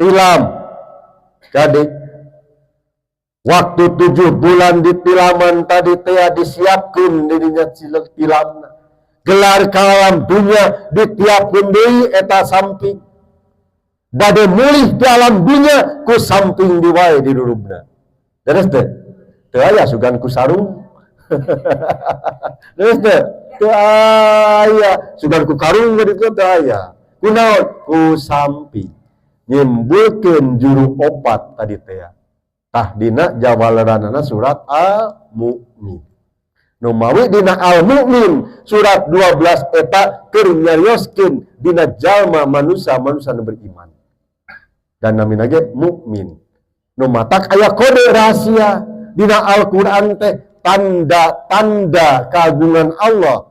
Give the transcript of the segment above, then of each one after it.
Tilam kade, waktu 7 bulan di tilaman tadi teh disiapkan dirinya cilek tilamna, gelar ka alam dunia ditiapkeun deui eta samping, bade mulih di alam dunia ku samping diwae di dulubna. Terus teh teu aya sugan ku sarung. Terus teh teu aya sugan ku karung gitu, teu aya. Kunaon? Ku samping nyimbulkeun juru opat tadi teh. Tah, dina jawaleranana surat Al-Mu'min. Nu mawi dina Al-Mu'min surat 12 eta keur nyarioskeun dina jalma manusia, manusia nu beriman dan namina ge mukmin. Nu matak aya kode rahasia dina Al-Qur'an teh, tanda-tanda keagungan Allah.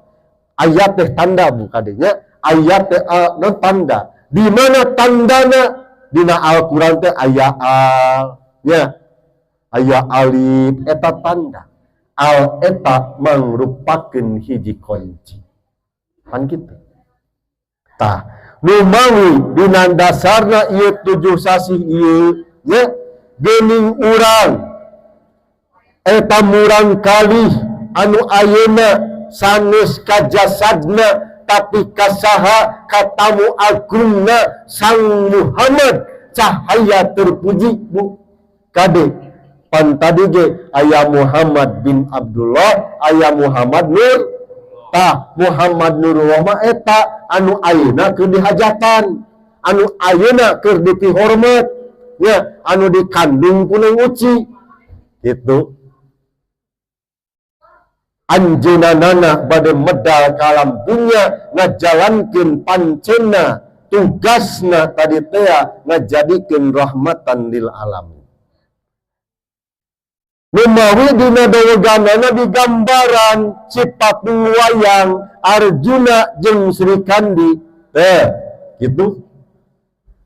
Ayat teh tanda, bu, kadenya ayat teh non tanda. Di mana tandana? Dina Al-Qur'an teh aya al nya, aya alif, eta tanda. Al eta mangrupakeun hiji kunci pan kitu. Tah, nu mawi dina dasarna ieu 7 sasih ieu nya, geuning urang eta murang kali anu ayeuna sanes kajasadna, tapi kasaha? Katamu agungna Sang Muhammad cahaya terpuji, bu. Kade, pan tadi ge aya Muhammad bin Abdullah, aya Muhammad Nur. Tah, Muhammad Nurullah mah eta anu ayeuna keur dihajatan, anu ayeuna keur dipihormat ya, anu dikandung ku Neng Uci gitu. Anjeunna bade medal ka alam dunya ngajalankeun pancena tugasna tadi teh, ngajadikeun rahmatan lil alamin. Numawi dina doweganana di gambaran sifat wayang Arjuna jeung Sri Kandi teh gitu.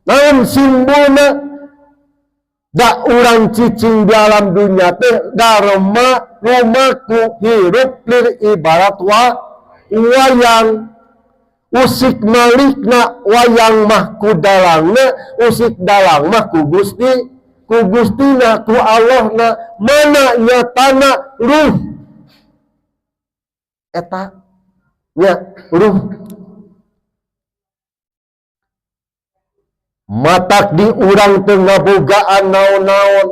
Naon simbolna? Da urang cicing di alam dunia teh darema lumaku hirup lir ibarat wa wayang. Usik malikna wayang mah ku dalangna, usik dalang mah ku Gusti, ku Gustina, ku Allahna. Mana nyatana ruh eta nya, ruh matak di urang teu ngabogaan naon-naon,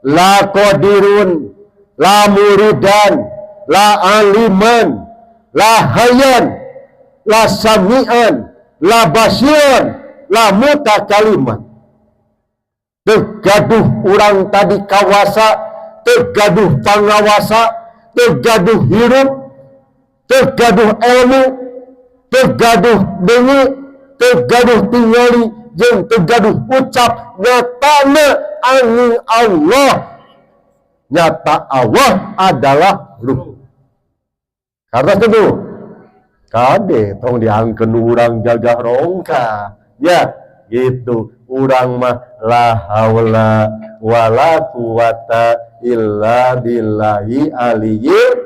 la qadirun, la muridan, la aliman, la hayyan, la sami'an, la basiran, la mutakaliman. Teu gaduh urang tadi kawasa, teu gaduh pangawasa, teu gaduh hirup, teu gaduh ilmu, teu gaduh deungeun, teu gaduh tingali, jeung teu gaduh ucap. Nyatana angin Allah, nyata Allah adalah ruh. Karena itu kade tong diangkeun urang gagah rongka ya gitu. Urang mah la haula wala quwata illa billahi aliyyil.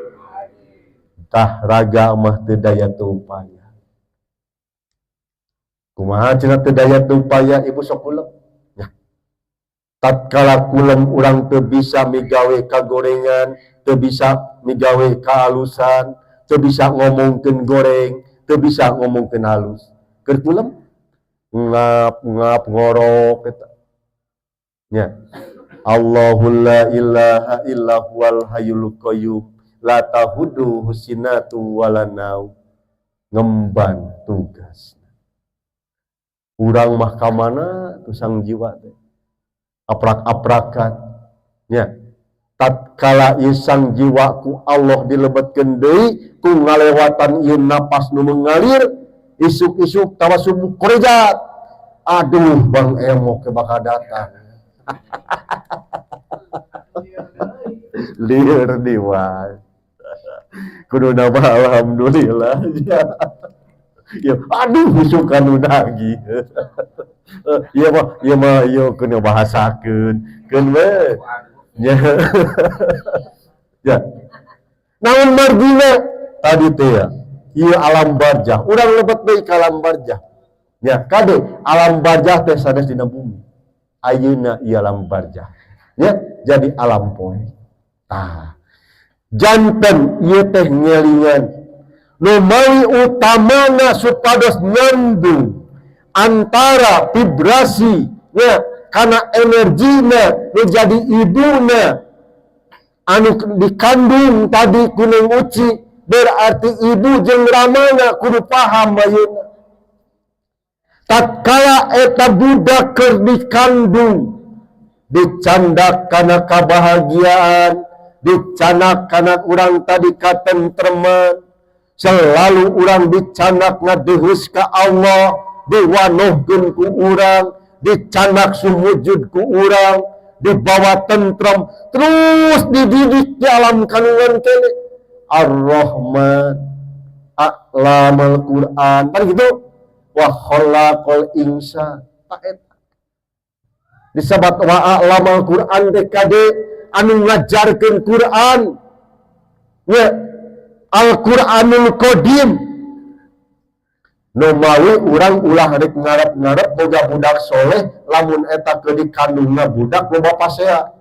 Tah, raga mah teu daya teu upaya. Kumaha cenah teu daya teu upaya? Ibu sok kulem ya. Tatkala kulem, urang teu bisa migawe kagorengan, teu bisa migawe kaalusan, teu bisa ngomongkeun goreng, teu bisa ngomongkeun halus. Keur kulem ngap ngap ngorok eta nya. Allahu la ilaha illa huwal hayyul qayyum, la ta'khudzuhu sinatu wala naum. Ngemban tugas urang mah kamana tuh sang jiwa teh aprak-aprakan nya. Tatkala ieu sang jiwa ku Allah dilebetkeun deui ku ngalewatan ieu napas nu mengalir, isuk-isuk tawa subuh korejat, aduh, Bang Emok ke bakal datang, lieur diwae. Kudu nama alhamdulillah ya. Ya, aduh, isuk anu nagih. Ieu mah, ieu mah ieu kudu bahasakeun keun we nya. Ya, naon margina tadi teh ya? Ieu alam barjah, urang lebet deui ka alam barjah ya. Kade, alam barjah teh sanes dina bumi. Ayeuna ieu alam barzah. Ya, jadi alam poe. Tah. Janten ieu teh ngelingan. Nu mawi utamana supados nyambung antara vibrasi ya kana energina nu jadi ibuna anu dikandung tadi ku Neng Uci, berarti ibu jeung ramana kudu paham ayeuna. Tatkala eta budak keur dikandung, dicandak kana kabahagiaan, dicandak kana urang tadi katentreman, selalu urang dicandak ngadeheus ka Allah, diwanohkeun ku urang, dicandak sumujud ku urang, dibawa tentrem, terus dididik di alam kandungan kene. Ar-Rahman, a'lamal Quran, kan gitu. Wa khalaqal insan, tak eta. Disebat wa a'lamal Quran teh kade anu ngajarkeun Quran. Ya, Al-Qur'anul Qadim. Nu mawi urang ulah rek ngarep-ngarep boga budak soleh lamun eta keur dikandungna budak loba pasea.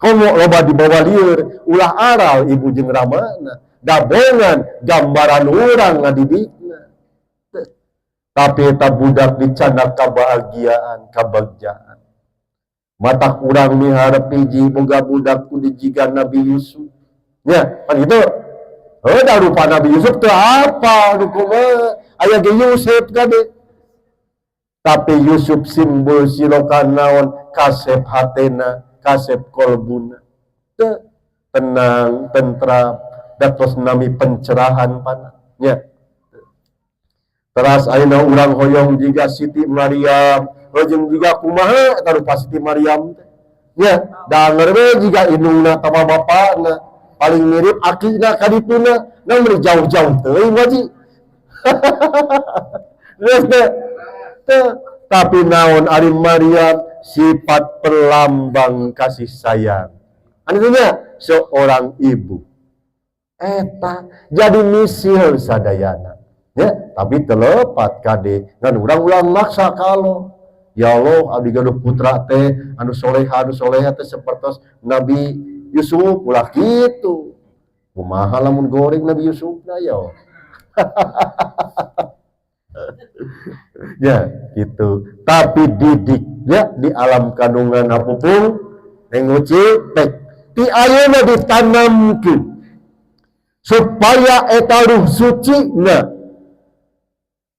Komo loba dibawa lieur, ulah aral ibu jeung ramana. Dabongan gambaran urang ngadidikna. Tapi eta budak dicandak kabahagiaan, kabagjaan. Matak urang miharep hiji boga budak ku dijiga Nabi Yusuf. Ya, kan gitu. Oh, dah rupa Nabi Yusuf tuh apa? Kumaha? Aya ge Yusuf kade. Tapi Yusuf simbol silokan naon? Kasep hatena, kasep kolbuna. Teu tenang, tentram, datos nami pencerahan pana. Ya. Teras ayeuna urang hoyong jiga Siti Maryam, hoyong jiga kumaha eta rupa Siti Maryam teh. Ya, danger we jiga indungna tama bapana. Paling mirip akina kadituna, nang meuni jauh-jauh teuing waji. Terus teh, teh, tapi naon ari Maryam sifat pelambang kasih sayang. Anu nya seorang ibu. Eta jadi misil sadayana. Ya, tapi telepat kade ngan urang ulah maksa kalau ya Allah abdi gaduh putra teh anu soleha teh sapertos Nabi Yusuf, ulah kitu. Kumaha lamun goreng Nabi Yusuf na ya. Ya, gitu. Tapi didik ya di alam kandungan apupun Neng Uci tek ti ayeuna ditanamkeun supaya eta ruh suci na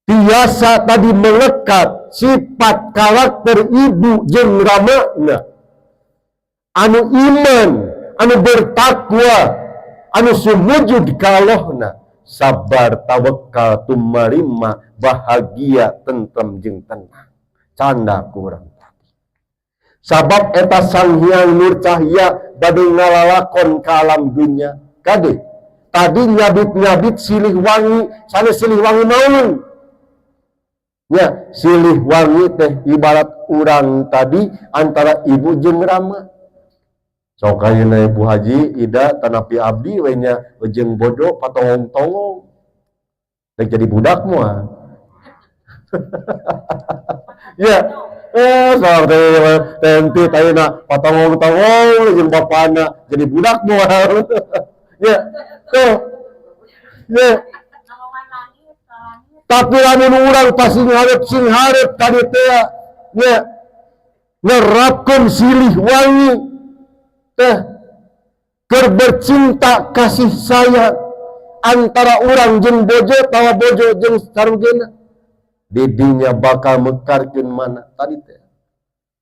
tiasa tadi melekat sifat karakter ibu jeung ramana anu iman, anu bertakwa, anu sumujud ka Allahna, sabar, tawakal, tumarima, bahagia, tentrem jeung tenang. Canda kurang tadi sabab eta Sang Hyang Nur Cahya bade ngalalakon ka alam dunya kade tadi nyabit-nyabit silih wangi, sanes silih wangi maung ya. Silih wangi teh ibarat urang tadi antara ibu jeung rama. Sok ayeuna Ibu Haji Ida tanapi abdi we nya jeung bodoh patongong-tongong rek jadi budak moal. Ya, sok teh tenti ayeuna patongong-tongong jeung bapana jadi budak moal. Ya, tuh. Ya. Tapi lamun urang pasti ngarep sing hareup tadi teh ya nerapkeun silih wangi teh keur bercinta kasih sayang antara urang jeung bojo tawa bojo jeung sarugena, didinya bakal mekarkeun mana tadi teh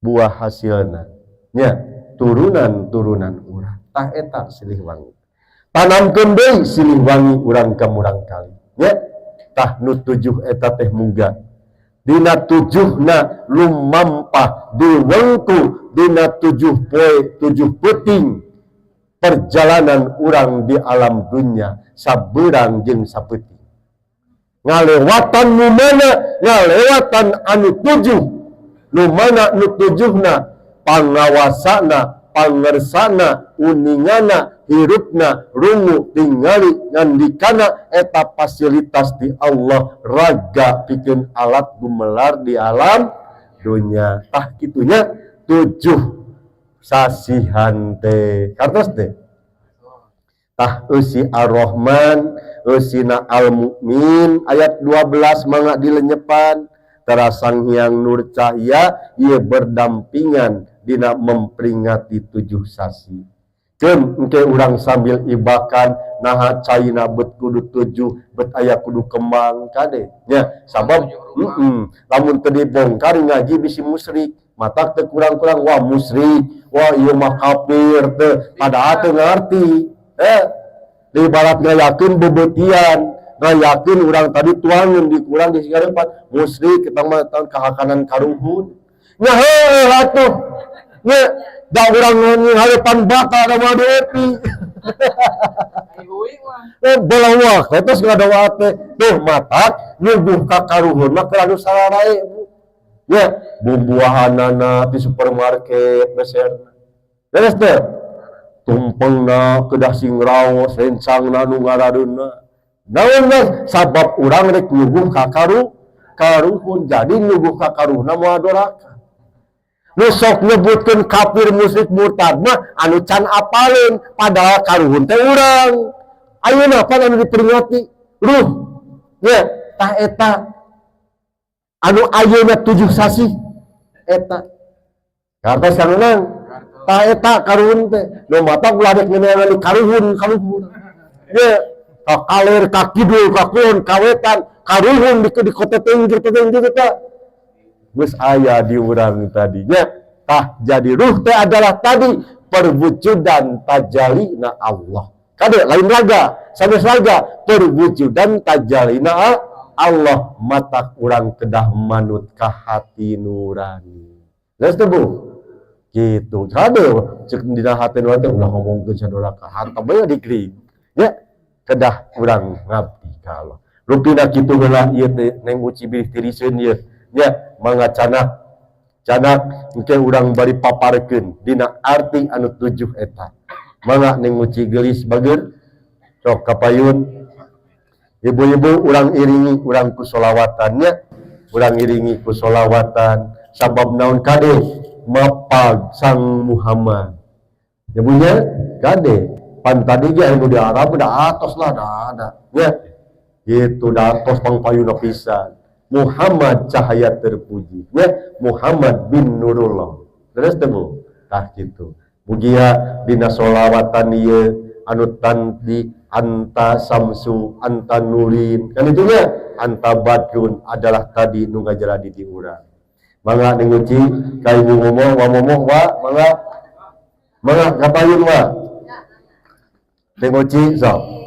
buah hasilna nya turunan-turunan urang. Tah, eta silih wangi, tanamkeun deui silih wangi urang ka murang kali nya. Tah, nu tujuh eta teh muga dina tujuhna lumampah diwengku dina 7 poe 7 peuting perjalanan urang di alam dunya, sabeurang jeung sapeuting ngalewatan nu mana ngalewatan anu tujuh, nu mana nu tujuhna pangawasana, pangersana, uningana, hirupna, rungu, tingali, ngandikana, eta fasilitas di Allah raga pikeun alat gumelar di alam. Dunya. Tah, kitunya 7 sasihan teh. Kartos teh. Tah, eusi Ar-Rahman, eusina Al-Mu'min ayat 12, mangga dilenyepan. Tara Sang Hyang Nur Cahya ieu berdampingan dina memperingati 7 sasi. Keun engke urang sambil ibakan, naha caina bet kudu 7, bet aya kudu kembang, kade nya, sabab lamun teu dibongkar ngaji bisi musyrik, matak teu kurang-kurang, wah musyrik, wah ieu mah kafir teu, padahal teu ngarti. Ibarat ngayakeun bebeutian, ngayakeun urang tadi tuangan di kurang di sigarepan musyrik, kita mah tahun kahakanan karuhun nya. Heuh atuh nya, da urang ngarepan bata da moal diepi. Bolawak terus ngadawa teh tuh, matak nyuguh ka karuhun mah keur anu sararae nya, bubuahanana di supermarket beserna beres teh, tumpengna kedah sing raos, rencangna nu ngaradeuna naon geus, sabab urang rek nyuguh ka karuhun. Jadi nyuguh ka karuhunna moal doraka. Nu sok nyebutkeun kafir, musyrik, murtad mah anu can apaleun, padahal karuhun teh urang ayeuna pan anu diperingati ruh nya. Tah, eta anu ayeuna 7 sasih eta kartos kang nang. Tah, eta karuhun teh nu matak ulah dek ngeunaan di karuhun karuhun nya, ka kaler, ka kidul, ka kulon, ka wetan, karuhun di kota tinggi tinggi kita geus aya di urang tadinya. Tah, jadi ruh teh adalah tadi perwujudan tajalina Allah, kade, lain raga, sanes raga, perwujudan tajalina Allah. Matak urang kedah manut ka hati nurani. Geus teu, Bu? Gitu kade, cek dina hati nurani teh ulah ngomongkeun sadoraka, hantam bae dikring nya, kedah urang ngabdi ka Allah. Rupina kitu heula ieu teh, Neng Uci, bilih tiriseun ieu nya. Mangga canak canak, engke urang bari paparkeun dina arti anu 7 eta. Mangga Neng Uci, geulis bager, sok kapayun. Ibu-ibu, urang iringi urang ku solawatannya, urang iringi ku solawatan. Sabab naon, kade, mapag Sang Muhammad ya punya kade pan tadi ge anu di Arab udah atos lah, dah ada ya gitu, dah atos pangpayuna pisan. Muhammad cahaya terpuji ya, Muhammad bin Nurullah. Terus teh, Bu, tah gitu. Mugia dina solawatan ieu anu tanti anta samsu anta nurin kan itunya anta badrun adalah tadi nu ngajaladi di urang. Mangga Neng Uci ka Ibu ngomong, wa ngomong, wa mangga, mangga kapayun, wa Neng Uci sok.